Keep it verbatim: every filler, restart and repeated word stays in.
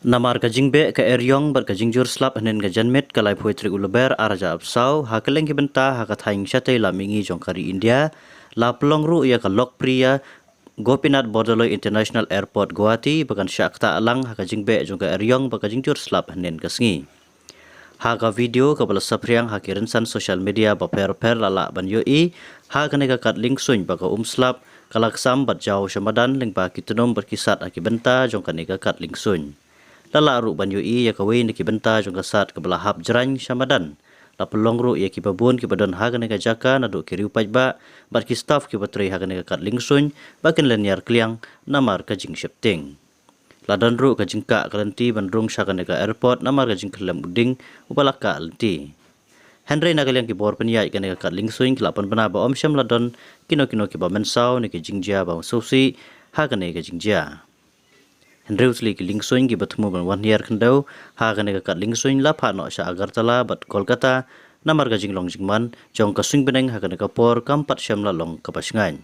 Namar ka jingbeh ka eriong bad ka jingjur slap hynnin ka janmiet ka laiphew tarik u Lber arhajar arphew saw, ha kylleng ki bynta ha ka thaiñ shatei lam mihngi jong ka ri India, la pynlong ruh ïa ka Lokpriya Gopinath Bordoloi International Airport Guwahati ba kan shah ktah lang ha ka jingbeh jong ka eriong bad ka jingjur slap hynnin ka sngi. Ha ka video kaba la saphriang ha ki rynsan social media bapher bapher la lah ban ïohi ha kane ka katling suiñ ba ka um slap ka la ksam bad jaw sha madan lyngba ki tnum bad ki sad ha ki bynta jong kane ka katling suiñ. La lah ruh ban ïohi ïa kawei na ki bynta jong ka sad kaba la hap jraiñ sha madan. La pynlong ruh ïa kiba bun kiba don ha kane ka jaka naduh ki riew paidbah bad ki staff kiba trei ha kane ka katling suiñ ba kin lyniar kliang namar ka jingsheptieng. La don ruh ka jingkah ka lynti ban rung sha kane ka airport namar ka jingkhyllem u ding uba la kah lynti. Hynrei na ka liang ki bor pynïaid kane ka katling suiñ ki la pynbna ba ym shym la don kino kino kiba mynsaw ne ki jingjia ba sngewsih ha kane ka jingjia. Hynriew tylli ki ling suiñ kiba thmu ban wan hiar khyndew ha kane ka katling suiñ la phah noh sha Agartala bad Kolkata namar ka jinglong jingman jong ka suiñ bneng ha kane ka por kam pat shym la long kaba shngaiñ.